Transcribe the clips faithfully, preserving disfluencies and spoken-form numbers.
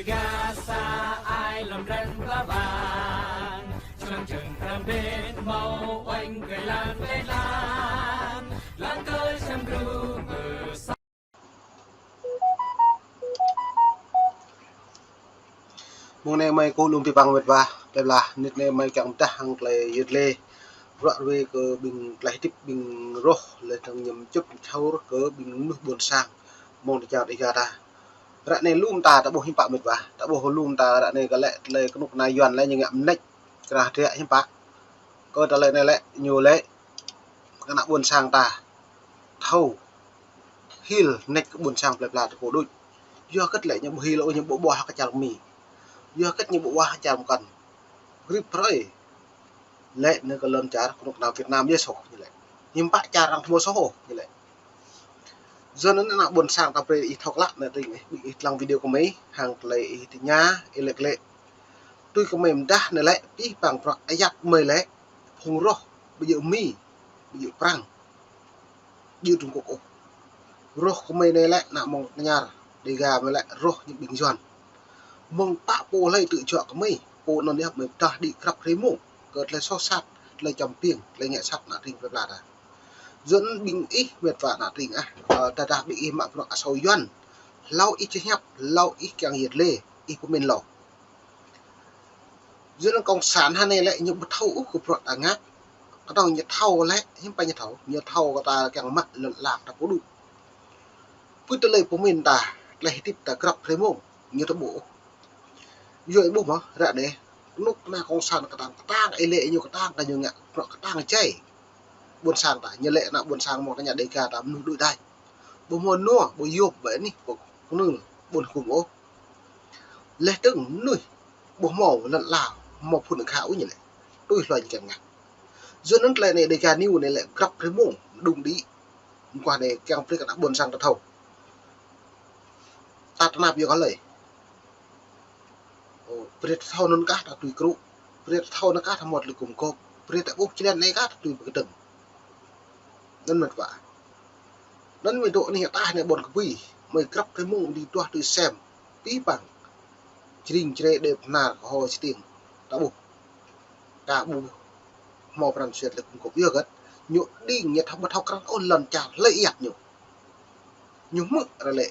Gah sa ai lŏm ran pla bang, čơlăng čơng pram bên hmâo oanh kơ lăng lĕ lăng, lăng kơ čăm gru ngơ sa. Mơ̆ng anai mơi kơ lŏm pĭ păng mĕt wa, plơi pla, nit anai mơi kiăng pơdah hăng tơlơi yơh lĕ, bruă rơwe kơ ƀing tơlơi hơdip ƀing rŏh, lĕ tơng ñăm čŭp čaur kơ ƀing mơnuih ƀôn sang, mơ̆ng tơčar Dega ta. Ră anai lŏm ta, ta ƀuh hiư̆m pă mĕt wa, ta ƀuh lŏm ta ră anai kơ lĕ, tơlơi kơnuk kơna Yuan lĕ ñu ngă mơneč, krah drek hiư̆m pă. Kơ tơlơi anai lĕ, ñu lĕ, kơ ană ƀôn sang ta thâo hil mơneč kơ ƀôn sang plơi pla ta pô đôč. Yua hơget lĕ ñu ƀu hil ôh, ñu ƀu ƀuah kơ čar Mi. Yua hơget ñu ƀu ƀuah kơ čar mơkăn. Grip hrơi. Lĕ anai kơ lŏn čar kơnuk kơna Việt Nam yơh soh ñu lĕ. Hiư̆m pă čar arăng ƀu soh ôh ñu lĕ. Yua anŭn ană ƀôn sang ta brơi ih thâo klă anai tring ih, ƀing ih lăng video kơ mơi, hăng tơlơi ih tơña, ih lĕ lĕ. Tui kơ mơi pơdah anai lĕ, pĭ păng bruă ayăt mơi lĕ, phung rŏh, ƀu djơ̆ Mi, ƀu djơ̆ Prăng, ƀu djơ̆ Trung Quốc ôh. Rŏh kơ mơi anai lĕ, ană mơ̆ng tơñar, Dega mơi lĕ, rŏh ñu ƀing Yuan. Mơ̆ng pă pô hlơi tŭ juă kơ mơi, pô anŭn yơh mơi pơdah đĭ grăp hrơi mông, kơ tơlơi soh sat, tơlơi čăm piêng, tơlơi ngă sat ană tring plơi pla ta. Yua anŭn ƀing ih mĕt wa ană tring ah, ơ, tơdah ƀing ih mă bruă asâo Yuan, hlâo ih či hiăp, hlâo ih kiăng yơh lĕ, ih pơmĭn hlâo. Yua anŭn kông sản hơnai lĕ ñu ƀu thâo ôh kơ bruă ta ngă. Kơdŏng ñu thâo lĕ, hiư̆m pă ñu thâo, ñu thâo kơ ta kiăng mă lŏn ala ta pô đôč. Pơ tơlơi pơmĭn ta, tơlơi hơdip ta grăp hrơi mông, ñu ta ƀuh ôh. Yua ih ƀuh mơ̆, ră anai, kơnuk kơna kông sản kơtang, kơtang ih lĕ ñu kơtang kơ ñu ngă, bruă kơtang jai. Ƀôn sang ta, ñu lĕ ană ƀôn sang mơ̆ng tơña Dega ta mơnuih đuaĭ đač. Ƀu hmâo nua, ƀu yôm, ƀu anih, ƀu kơnơ̆ng, ƀu hơgŭm ôh. Lĕ tơng mơnuih, ƀu hmâo lŏn ala, hmâo phŭn akha ôh ñu lĕ. Tui hluai ñu kiăng ngă. Yua anŭn tơlơi anai Dega News anai lĕ grăp hrơi mông, đung đĭ. Mơ̆ng kơ anai kiăng brơi kơ ană ƀôn sang ta thâo. Ta tơnap yua kơ hlơi. Ơ, brơi ta thâo anŭn kah ta tui krŭ. Brơi ta thâo anŭn kah ta hmâo tơlơi gum gôp. Brơi ta ƀuh jơlan anai kah ta tui pơkơdơ̆ng. Anŭn mĕt wa. Anŭn mơi dŏ anih ataih anai ƀôn kơbui. Mơi grăp hrơi mông đĭ duah tui sem. Pĭ păng. Jring jre đe pơnar kơ hô čơtiêng. Ta ƀuh. Ta ƀuh. Hmâo pran jua tơlơi gum gôp yơh gơ̆t. Ñu đing ñu thâo ƀu thâo krăn ôh lŏn čar hlơi ayăt ñu. Ñu hmư̆ ră lĕ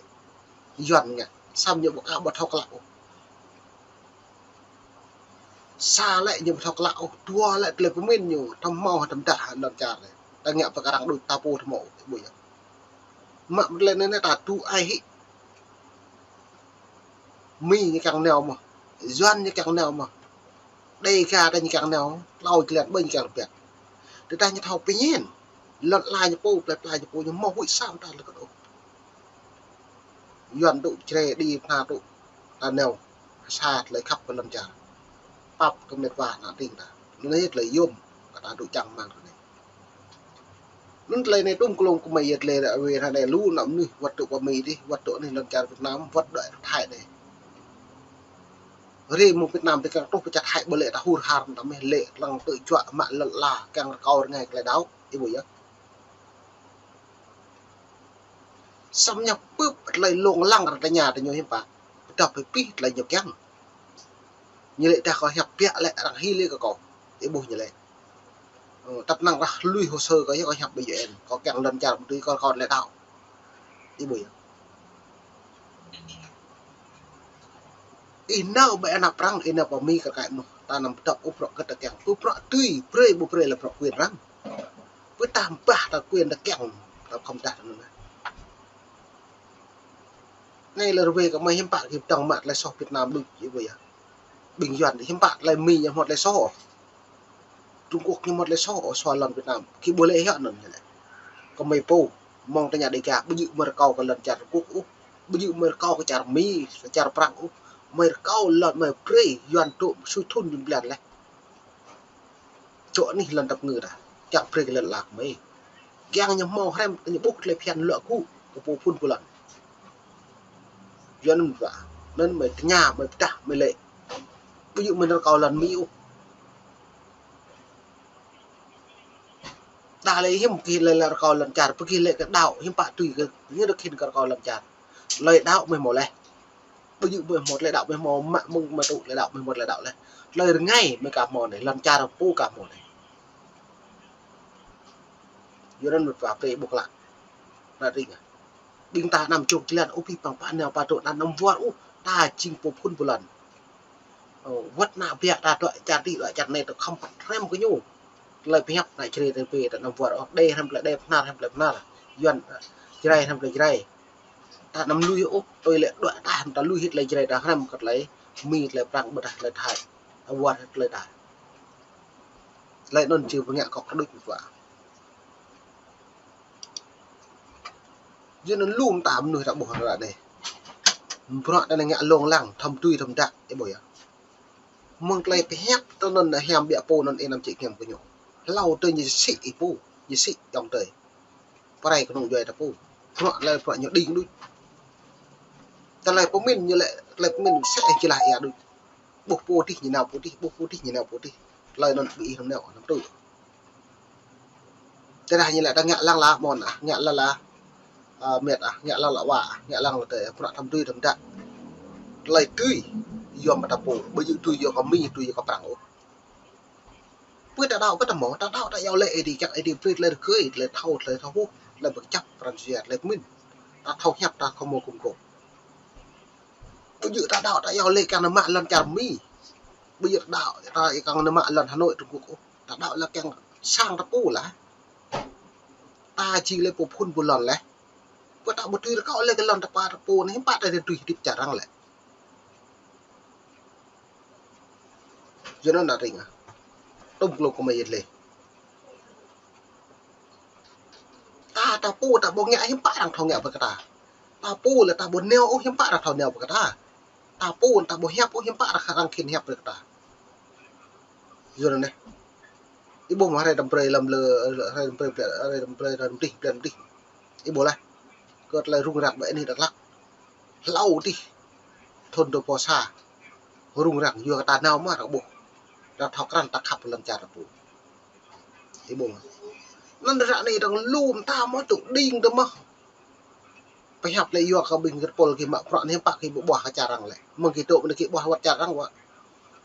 Yuan ngă, samơ̆ ñu ƀu ka ƀu thâo klă ôh. Sa lĕ ñu ƀu thâo klă ôh, dua lĕ tơlơi pơmĭn ñu, tơm hmâo hă tơm dah hă lŏn čar lĕ. Ta ngă pơkơrăng đôč ta pô tơhmâo, ih ƀuh yơh. Mă mơ̆ tơlơi anai anai ta tŭ ai hĭ. Mi ñu kiăng nao mơ̆, Yuan ñu kiăng nao mơ̆, Dega ta ñu kiăng nao, tlâo jơlan ƀơi ñu kiăng rơbat. Tơdah ñu thâo pơñen, lŏn ala ñu pô, plơi pla ñu pô, ñu hmâo huĭ sa mơta lơkơt ôh. Yuan tŭ jre đĭ pơnar tŭ ta nao, sa tơlơi khăp kơ lŏn čar. Pap kơ mĕt wa ană tring ta. Anai tơlơi yôm kơ ta tŭ čang rơmang tui anai. Anŭn tơlơi anai tŭm klông kơ mơi yơh tơlơi ră ruai ră anai lu ană mơnuih wơ̆t tŭ pơ Mi dih, wơ̆t tŭ anih lŏn čar Việt Nam, wơ̆t dŏ Thái dih. Rĭm mơ̆ng Việt Nam ƀing kiăng truh pơ čar Thái ƀu lĕ ta hur har ta mơ̆ lĕ lăng tŭ juă mă lŏn ala kiăng rơkâo rơngai tơlơi đaŏ, ih ƀuh yơh. Samơ̆ ñu pơp tơlơi lông lăng ră tơña ta ñu hiư̆m pă. Pơdah pơpih tơlơi ñu kiăng. Ñu lĕ dah kâo hiăp biă lĕ arăng hil lĕ kơ kâo. Ih ƀuh ñu lĕ. Ơ, tăp năng rah lui hồ sơ kâo yơh kâo hiăp ƀơi U N. Kâo kiăng lŏn čar ƀu tui kâo rơkâo tơlơi đaŏ. Ih ƀuh yơh. Ih nao ƀơi anăp arăng, ih nao pơ Mi kơ kăi mơ̆. Ta anăm pơdŏp ôh bruă kơ ta kiăng. Ƀu bruă tui, brơi ƀu brơi lĕ bruă quyền arăng. Ƀu ta ƀah ta quyền ta kiăng, ta khŏm dah anŭn. Anai lĕ rơwe kơ mơi hiư̆m pă kơ ƀing ta mă tơlơi soh Việt Nam đôč, ih ƀuh yơh. Ƀing Yuan hiư̆m pă tơlơi Mi ñu hmâo tơlơi soh. Trung Quốc ñu hmâo tơlơi soh, sua lŏn Việt Nam. Kơ ƀu lĕ hă anŭn ñu lĕ. Kơ mơi pô, mơ̆ng tơña Dega, ƀu djơ̆ mơi rơkâo kơ lŏn čar Trung Quốc ôh. Ƀu djơ̆ mơi rơkâo kơ čar Mi, kơ čar Prăng ôh. Mơi rơkâo lŏn mơi brơi, Yuan tŭ sui thŭn jum blan lĕ. Čŏ anih lŏn tăp ngư ta, kiăng brơi kơ lŏn ala kơ mơi. Kiăng ñu hmâo hrăm, ñu ƀuh tơlơi phiăn luă gŭ, kơ pô phŭn pô lŏn. Yua anŭn ƀă, anŭn mơi tơña, mơi pơdah, mơi lĕ. Ƀu djơ̆ mơi rơkâo lŏn Mi ôh. Đa lĕ hiư̆m kơ lĕ rơkâo lŏn čar, pơkih lĕ kơ đaŏ, hiư̆m pă tui kơ, ñu rơkhin kơ rơkâo lŏn čar. Tơlơi đaŏ mơi hmâo leh. Ƀu djơ̆ ƀu hmâo tơlơi đaŏ, ƀu hmâo mă mơ̆ng mă tŭ tơlơi đaŏ, ƀu hmâo tơlơi đaŏ lĕ. Tơlơi rơngai mơ̆ ka hmâo anai, lŏn čar pô ka hmâo anai. Yua anŭn mơ̆ pơpre ƀu klă. Anai rĭng ah. Ƀing ta anăm čŏk jơlan ôh, ƀing păng pă nao pă tŭ anăm wơr ôh, ta jing pô phŭn pô lŏn. Ơ, wơ̆t ană ƀiă ta dŏ čar tih dŏ čar anai ta khŏm păt hrăm kơ ñu. Tơlơi pơhiăp ană Jrai anai pơ ta anăm wơr ôh, Đê hrăm tơlơi Đê, Bahnar hrăm tơlơi Bahnar. Yuan, Jrai hrăm tơlơi Jrai. Ta anăm lui ôh, tui lĕ dŏ ta hrăm ta lui hĭ tơlơi Jrai ta hrăm kơ tơlơi Mi tơlơi Prăng ƀôdah tơlơi Thai. Ta wơr hĭ tơlơi ta. Tơlơi anŭn či pơngă kŏk kơđuč mơ̆ pă. Yua anŭn lŏm ta mơnuih ta ƀuh ră anai. Bruă ta anai ngă lông lăng, thâm tui thâm dak, ih ƀuh yơh. Mơ̆ng tơlơi pơhiăp tơ anŭn hiam biă pô anŭn ih anăm čĭ kiăng kơ ñu. Hlâo tơ ñu sĭ ih pô, ñu sĭ ayŏng adơi. Pơrai kơnung djuai ta pô. Bruă lĕ bruă ñu đing đuč. Tơlơi pơmĭn ñu lĕ, tơlơi pơmĭn sĕ ih jơlah ia đuč. Ƀuh pô tih ñu nao pô tih, ƀuh pô tih ñu nao pô tih. Tơlơi anŭn ƀu ih anăm nao anăm tui. Tơdah ñu lĕ ta ngă lăng la amôn ah, ngă lăng la, ơ, mĕt ah, ngă lăng la wa ah, ngă lăng la tơi, bruă thâm tui thâm dak. Tơlơi tui yua mơ̆ ta pô, ƀu djơ̆ tui yua kơ Mi, tui yua kơ Prăng ôh. Pui ta đaŏ kơ ta mơ̆, ta đaŏ ta iâu laĭ Ơi Adai, kiăng Ơi Adai brơi tơlơi rơgơi, tơlơi thâo, tơlơi thâo ƀuh, tơlơi pơčăp pran jua, tơlơi pơmĭn. Ta thâo hiăp ta khŏm mơ̆ gum gôp. Ƀu djơ̆ ta đaŏ ta iâu laĭ kiăng nao mă lŏn čar Mi. Ƀu djơ̆ ta đaŏ ta kiăng nao mă lŏn Hà Nội Trung Quốc ôh. Ta đaŏ lĕ kiăng sang ta pô lah. Ta jing lĕ pô phŭn pô lŏn leh. Pơ ta ƀu tui rơkâo lĕ kơ lŏn ta pă ta pô anai hiư̆m pă ta dưi tui hơdip čar arăng lĕ. Yua anŭn ană rĭng ah. Tŭm klông kơ mơi yơh lĕ. Ta, ta pô ta ƀu ngă hiư̆m pă arăng thâo ngă brơi kơ ta. Ta pô lĕ ta ƀu nao ôh hiư̆m pă arăng thâo nao brơi kơ ta. Ta pô ta ƀu hiăp ôh hiư̆m pă arăng, arăng khĭn hiăp brơi kơ ta. Yua anŭn anai. Ih ƀuh mơ̆ hrơi tơm brơi lăm lơ, hrơi tơm brơi, hrơi tơm brơi, hrơi tơm dih, blan dih. Ih ƀuh lah. Kơ tơlơi rŭng răng ƀơi anih Dak Lak. Hlâo dih. Thŭn dua rơbâo sa. Rŭng răng yua kơ ta nao mơ̆ arăng ƀuh. Arăng thâo krăn ta khăp lŏn čar ta pô. Ih ƀuh mơ̆. Anŭn ră anai arăng lŏm ta mơ̆ tŭ đing ta mơ̆. Pơhiăp lĕ yua kơ ƀing tơpul gih mă bruă anai hiư̆m pă gih ƀu ƀuah kơ čar arăng lĕ. Mơ̆ng gih dŏ mơ̆n gih ƀuah wơ̆t čar arăng wơ̆t.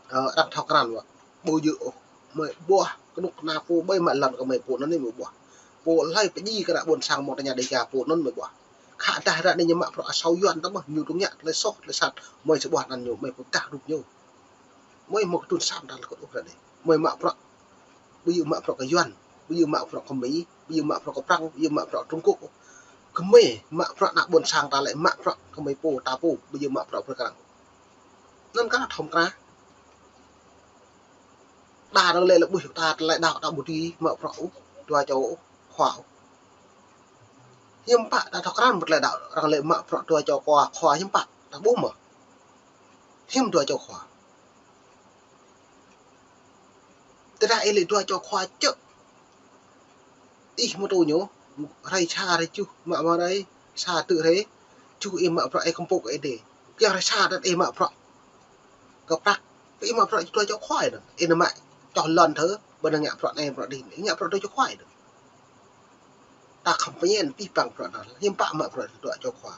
Ơ, arăng thâo krăn wơ̆t. Ƀu djơ̆ ôh. Mơi ƀuah kơnuk kơna pô ƀơi mă lŏn kơ mơi pô anŭn anai mơi ƀuah. Pô hlơi pơdjai kơ ană ƀôn sang mơ̆ng tơña Dêga pô anŭn mơi ƀuah. Khă dah ră anai ñu mă bruă asâo Yuan ta mơ̆, ñu tŭ ngă tơlơi soh tơlơi sat, mơi sơƀuah anăn ñu, mơi pơdah hrup ñu. Mơi hmâo kơtưn sam ta lơkŭt ôh ră anai. Mơi mă bruă. Ƀu djơ̆ mă bruă kơ Yuan, ƀu djơ̆ mă bruă kơ Mi, ƀu djơ̆ mă bruă kơ Prăng, ƀu djơ̆ mă bruă Trung Quốc. Kơ mơi mă bruă ană ƀôn sang ta lĕ mă bruă kơ mơi pô ta pô, ƀu djơ̆ mă bruă brơi kơ arăng. Anŭn kơ thâo krăn. Đa arăng lĕ lĕ ƀuh ta tơlơi đaŏ ta ƀu dưi mă bruă ôh, dua čô ôh, khua ôh. Hiư̆m pă ta thâo krăn mơ̆ tơlơi đaŏ arăng lĕ mă bruă dua čô khua, khua hiư̆m pă ta ƀuh mơ̆. Hiư̆m dua čô khua. Tơdah ih lĕ dua čô khua čơ̆. Ih mơ̆ tŭ ñu, hrơi sa hrơi tơjuh, mă mă hrơi sa tơ̆ hrơi tơjuh ih mă bruă ih kơmpŭk Ơi Adai. Kiăng hrơi sa đơ̆t ih mă bruă kơ prăk. Ih mă bruă dua čô khua ih đơ̆. Ih nao mă čoh lŏn thơ, ƀơi anai ngă bruă anai bruă adih, ih ngă bruă dua čô khua ih đơ̆. Ta khŏm pơñen pih păng bruă anŭn, hiư̆m pă mă bruă dua čô khua.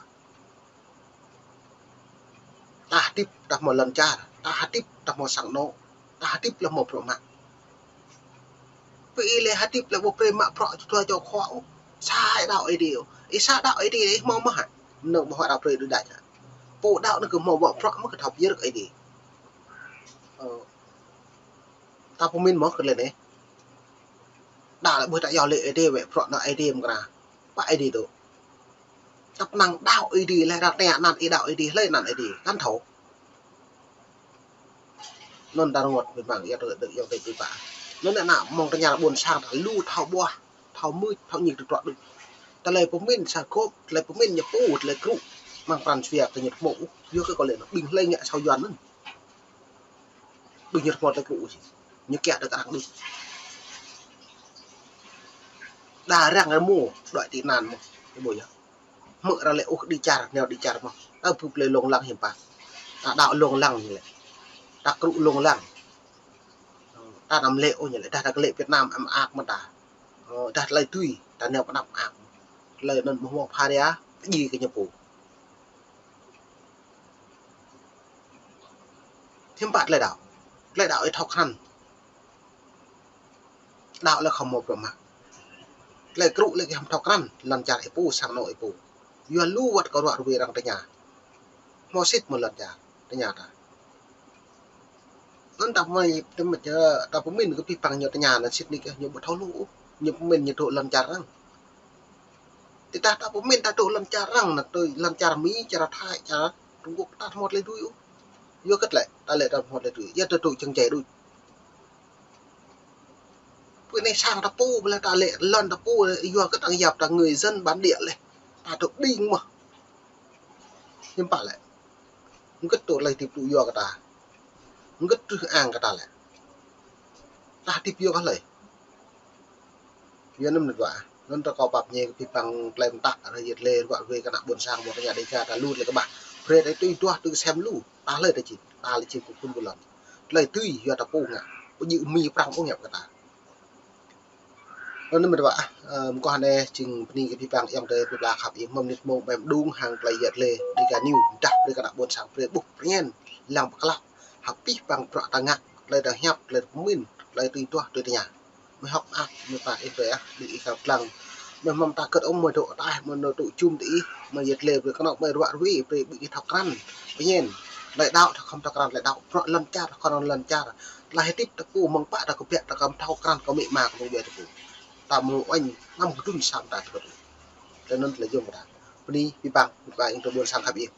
Ta hơdip ta hmâo lŏn čar, ta hơdip ta hmâo sang anŏ, ta hơdip lĕ hmâo bruă mă. Pơ ih lĕ hơdip lĕ ƀu brơi mă bruă dua čô khua ôh. Sa ih đaŏ Ơi Adai ôh. Ih sa đaŏ Ơi Adai ih hmâo mơ̆ hă? Mơnơ̆ng ƀu hmâo đaŏ brơi đôč đač hă. Pô đaŏ anŭn kơ hmâo mă bruă mơ̆ kơ thâo pơyơr kơ Ơi Adai. Ơ. Ta pơmĭn mơ̆ kơ tơlơi anai. Đa lĕ ƀuh ta iâu laĭ Ơi Adai wơ̆t bruă anŭn Ơi Adai mơ̆ng kơna. Pă Ơi Adai tŭ. Tăp năng đaŏ Ơi Adai lĕ ră anai anăn ih đaŏ Ơi Adai hlơi anăn Ơi Adai. Kăn thâo. Anŭn ta rơngot ƀing păng iâu tơ, iâu tơ ƀing păng. Anŭn ană mơ̆ng tơña ƀôn sang ta lu thâo ƀuah, thâo mưč, thâo ñik tơdruă đôč. Tơlơi pơmĭn sa gŏp, tơlơi pơmĭn ñu pô, tơlơi krŭ. Mơ̆ng pran jua kơ ñu tơhmâo ôh, yua kơ kâo lĕ ƀing hlơi ngă asâo Yuan anŭn. Ƀing ñu tơhmâo tơlơi krŭ ôh. Ñu kiăng tơ kơ arăng đôč. Đa arăng rơmô, đuaĭ tị nạn mơ̆n. Ih ƀuh yơh. Hmư̆ arăng lĕ ôh đĭ čar, nao đĭ čar mơ̆n. Ta ƀu plơi lông lăng hiư̆m pă. Ta đaŏ lông lăng ñu lĕ. Ta krŭ lông lăng. Ta anăm lĕ ôh ñu lĕ. Dah ta kơ lĕ Việt Nam mơak mơ̆n ta. Ơ, dah tơlơi tui, ta nao pơ anăp mơak. Tơlơi anŭn mơ̆ hmâo phara, pơdjai kơ ñu pô. Hiư̆m pă tơlơi đaŏ. Tơlơi đaŏ ih thâo krăn. Đaŏ lĕ khŏm mơ̆ prŏ mă. Tơlơi krŭ lĕ kơ hăm thâo krăn, lŏn čar ih pô, sang anŏ ih pô. Yua lu wơ̆t kơ ruă ruai arăng tơña. Hmâo sĭt mơ̆ lŏn čar, tơña ta. Anŭn ta mơ̆, ta mơ̆, ta pơmĭn kơ pih păng ñu tơña anŭn sĭt nik, ñu ƀu thâo lu ôh, ñu pơmĭn ñu dŏ lŏn čar arăng. Tơdah ta pơmĭn ta dŏ lŏn čar arăng, anŭn tui lŏn čar Mi, čar Thái, čar Trung Quốc, ta hmâo tơlơi dưi ôh. Yua kơ tơlơi, ta lĕ ta hmâo tơlơi dưi, yua ta dŏ čơ̆ng jai đôč. Pơ anai sang ta pô, ƀơi lĕ ta lĕ lŏn ta pô, yua kơ ta yap ta người dân bản địa lĕ. Ta dŏ ƀing mơ̆. Hiư̆m pă lĕ. Hơget tŭ tơlơi hơdip tŭ yua kơ ta. Hơget truh ang kơ ta lĕ. Ta hơdip yua kơ hlơi. Yua anŭn mơ̆n wă. Anŭn ta kâo pap ñe kơ pih păng tơlơi mơtă, rơyet lĕ ruă ruai kơ ană ƀôn sang mơ̆ tơña Dêga ta lu tơlơi kơƀah. Brơi ta tui duah tui kơsem lu. Ta hlơi ta jing. Ta lĕ jing kơ khul ƀu lŏn. Tơlơi tui yua ta pô ngă. Ƀu djơ̆ Mi Prăng ôh ngă kơ ta. Anŭn mơ̆n wă, ơ, mơ̆ng kâo anai jing bơni kơ pih păng ayŏng adơi plơi pla khăp ih, mơ̆ng mơnit mông ƀem đung hăng tơlơi yet lĕ Dêga News, dah brơi kơ ană ƀôn sang brơi ƀuh pơñen, lăng pơklă, hă pih păng bruă ta ngă, tơlơi ta hiăp, tơlơi ta pơmĭn, tơlơi tui duah, tui tơña. Mơi hŏk mơak, mơi pă ih brơi ah, đĭ ih kăl klăng. Mơi hmâo ta kơt ôm mơi dŏ ataih, mơi nao tŭ jum tơ ih, mơi yet lĕ brơi kơnơ̆ng mơi ruă ruai, brơi ƀing ih thâo krăn, pơñen. Tơlơi đaŏ, thâo khŏm thâo krăn, tơlơi đaŏ, bruă lŏn čar, thâo krăn lŏn čar. Tơlơi hơdip ta pô mơ̆ng pă ta kơ biă ta kơ thâo krăn kơ amĭ ama kơ mơ̆ng ƀĕ ta pô. Ta mơ̆ng oanh năm kơdŭn sam ta tơkơt. Tơlơi anŭn tơlơi yôm ta. Bơni pih păng, pih păng ayŏng adơi ƀôn sang khăp ih.